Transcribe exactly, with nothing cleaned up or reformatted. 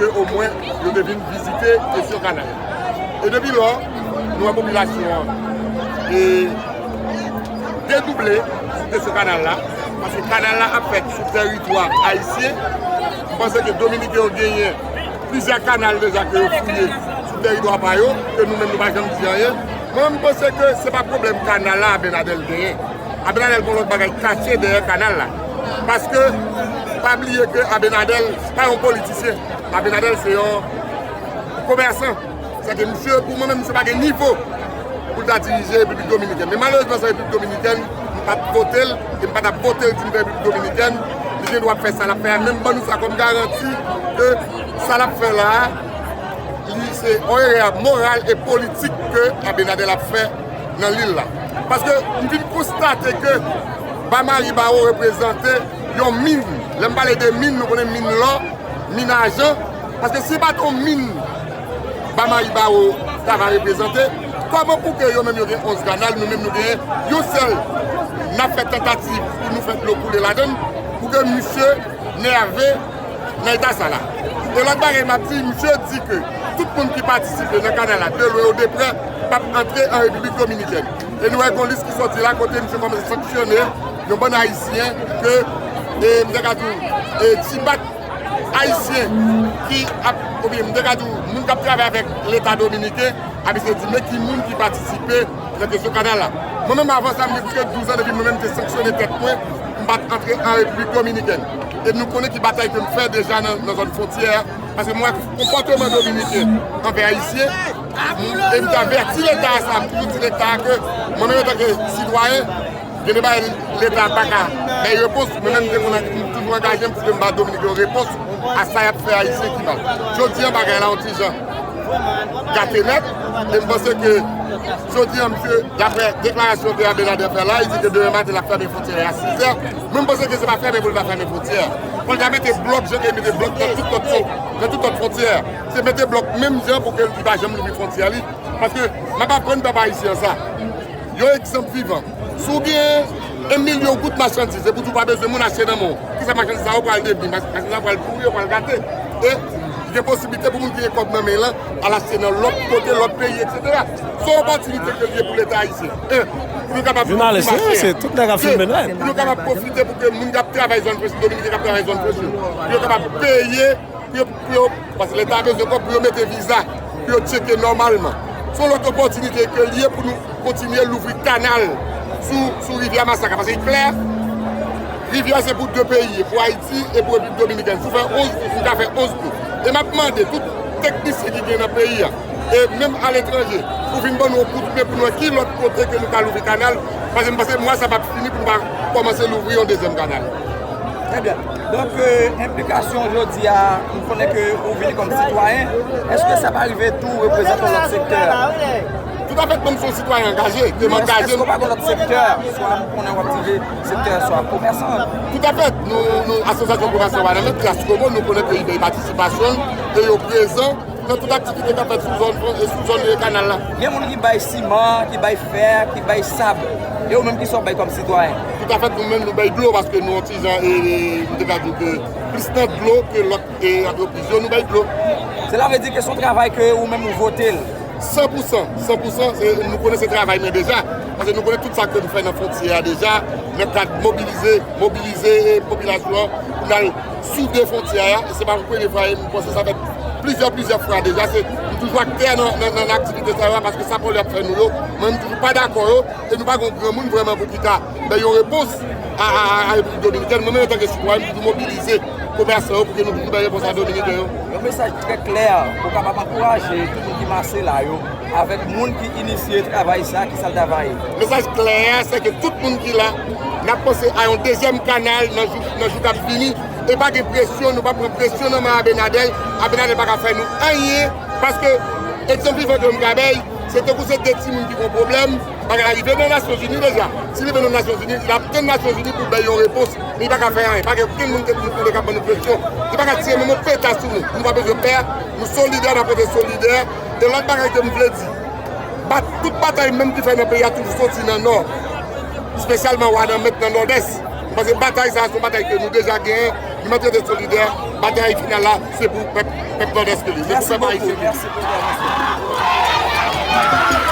ke omwen yo te vin vizite kesyon kanal. E depi lò, nou wè popilasyon an e dedouble sou kesyon kanal la, paske kanal la ap fèt sou tèritwa ayisyen. M panse ke Dominiken yo genyen plizyè kanal deja ke yo fouye sou tèritwa pa yo, ke nou menm nou pa janm di anyen. Mwen, m panse ke se pa pwoblèm kanal la Abinader genyen. Abinader gen lòt bagay kache dèyè kanal la. Paske, pa bliye ke Abinader se pa yon politisyen. Abinader se yon komèsan. Sètadi misye, pou mwen menm, misye pa gen nivo pou l ta dirije Repiblik Dominikèn. Men malerezman, se Repiblik Dominikèn, m pa t vote l, e m pa t ap vote l di m fè Repiblik Dominikèn, li gen dwa fè sa l ap fè a, men m ban nou sa kòm garanti ke sa l ap fè la a, li se yon erè moral e politik ke Abinader ap fè nan lil la. Paske m vin konstate ke Bamari Bawo reprezante yon min. Lè m pale de min, nou konnen min lò, min ajan. Paske si pa t yon min Bamari Bawo ta va reprezante, kòman pou ke yo menm yo gen onz kanal, nou menm nou gen yon sèl, n ap fè tantativ pou nou fè dlo koule ladan l, pou ke misye nève nan eta sa la. E lòt bagay m ap di, misye di ke tout moun ki patisipe nan kanal la, de lwen ou de prè, p ap antre an Repiblik Dominikèn. E nou wè gon lis ki sòti la kote misye kòmanse sanksyone yon bann Ayisyen ke, e, m te ka di w, e, ti bak Ayisyen ki ap, oubyen m te ka di w, moun k ap travay avèk Leta dominiken, ap eseye di men ki moun ki patisipe nan kesyon kanal la. Mwen menm, avan sa, m gen plis ke douz an depi mwen menm te sanksyone tèt mwen, m pa t antre an Repiblik Dominikèn. E nou konnen ki batay ke m fè deja nan, nan zòn fwontyè a, paske m wè konpòteman dominiken anvè Ayisyen, e m te avèti Leta a sa, m toujou di Leta a ke mwen menm antanke sitwayen, gen de bagay Leta pa ka bay repons, mwen menm m te konn, m toujou angaje m pou ke m ba Dominiken yo repons a sa y ap fè Ayisyen ki mal. Jodi a, bagay la yon ti jan gate nèt, e m panse ke jodi a, misye, daprè deklarasyon ke Abinader fè la, li di ke demen maten l ap fèmen fwontyè a sizè. Mwen, m panse ke se pa fèmen pou l ta fèmen fwontyè a. Fò l ta mete blòk, jan ke li mete blòk nan tout lòt fwon-, nan tout lòt fwontyè a. Se mete blòk menm jan pou ke li pa janm louvri fwontyè li. Paske m ap aprann pèp ayisyen an sa. Yon egzanp vivan. Si w gen yon milyon goud machandiz, epi w di w pa bezwen moun achte nan men w, kisa machandiz sa yo pral devni? Mach-, machandiz sa yo pral pouri, yo pral gate. E gen posiblite pou moun ki gen kòb nan men l lan al achte nan lòt kote, lòt peyi, etsetera. Se yon opòtinite ke l ye pou Leta ayisyen. En, pou nou kapab fè yon ti mache. De, pou nou kapab pwofite pou ke moun k ap travay zòn franchi, dominiken k ap travay zòn franchi yo, pou yo kapab peye pou yo, pou yo, paske Leta a bezwen kòb pou yo mete viza, pou yo tcheke nòmalman. Se yon lòt opòtinite ke l ye pou nou kontinye louvri kanal sou, sou rivyè Masak la, paske li klè, rivyè a se pou de peyi, pou Ayiti e pou Repiblik Dominikèn. Si w fè onz, m ka fè onz tou. E m ap mande tout teknisyen ki gen nan peyi a, e menm aletranje, pou vin ban nou yon kout men pou nou wè ki lòt kote ke nou ka louvri kanal, paske m panse mwa sa p ap fini pou nou pa kòmanse louvri yon dezyèm kanal. Trè byen. Donk, euh, enplikasyon jodi a, m konnen ke ou vini kòm sitwayen, èske sa pa rive tou reprezante yon lòt sektè? Toutafèt, mwen, m se yon sitwayen angaje, ke m angaje m. Èske w pa gen lòt sektè? Swa m konnen w ap dirije sektè, swa komèsan. Toutafèt, nou, nou, asosyasyon komèsan Wanament, Klas Komo, nou konnen ke li bay patisipasyon l, e yo prezan nan tout aktivite k ap fèt sou zòn, e sou zòn, e, kanal la. Gen moun ki bay siman, ki bay fè, ki bay sab. E ou menm, kisa w bay kòm sitwayen? Toutafèt, nou menm, nou bay dlo, paske nou yon ti jan, e, e, m te ka di w ke plis nan dlo ke lòt, e, antrepriz yo, nou bay dlo. Sela vle di ke se yon travay ke ou menm ou vote l? San pou san, san pou san, se, nou konnen se travay mwen deja, paske nou konnen tout sa ke m fè nan fwontyè a deja, nan kad mobilize, mobilize, e, popilasyon an, pou n al soude fwontyè a, e se pa pou premye fwa, e m panse sa fèt plizyè, plizyè fwa deja. Se, m toujou aktè nan, nan, nan aktivite sa yo a, paske sa pòlè ap fè nou yo, mwen, m toujou pa dakò yo, e nou pa gen yon granmoun vrèman pou ki ta bay yon repons a, a, a, a Repiblik Dominikèn. Mwen menm, antanke sitwayen, m toujou mobilize komèsan yo pou ke nou toujou bay repons a Dominiken yo. Yon mesaj trè klè, pou kapab ankouraje tout moun ki mache la yo, avèk moun ki inisye travay sa, kisa l ta va ye? Mesaj klè a, se ke tout moun ki la, n ap panse a yon dezyèm kanal nan jou, nan jou k ap vini. E pa gen presyon, nou p ap pran presyon nan men Abinader. Abinader pa ka fè nou anyen, paske egzanp vivan ke m ka bay, se tankou se de timoun ki gen yon pwoblèm, bagay la rive nan Nasyonzini deja. Si li rive nan Nasyonzini, l ap tann Nasyonzini pou bay yon repons. Li pa ka fè anyen. Pa gen okenn moun ke nou tande k ap ban nou presyon. Li pa ka tire menm yon peta sou nou. Nou pa bezwen pè. Nou solidè, n ap rete solidè. E lòt bagay ke m vle di, bat, tout batay menm ki fèt nan peyi a toujou soti nan Nò. Espesyalman Wanament nan Nòdès. M panse batay sa a se yon batay ke nou deja genyen. Nou mèt rete solidè. Batay final la, se pou pèp Pèp nòdès ke li. Se pou pèp ayisyen ke li.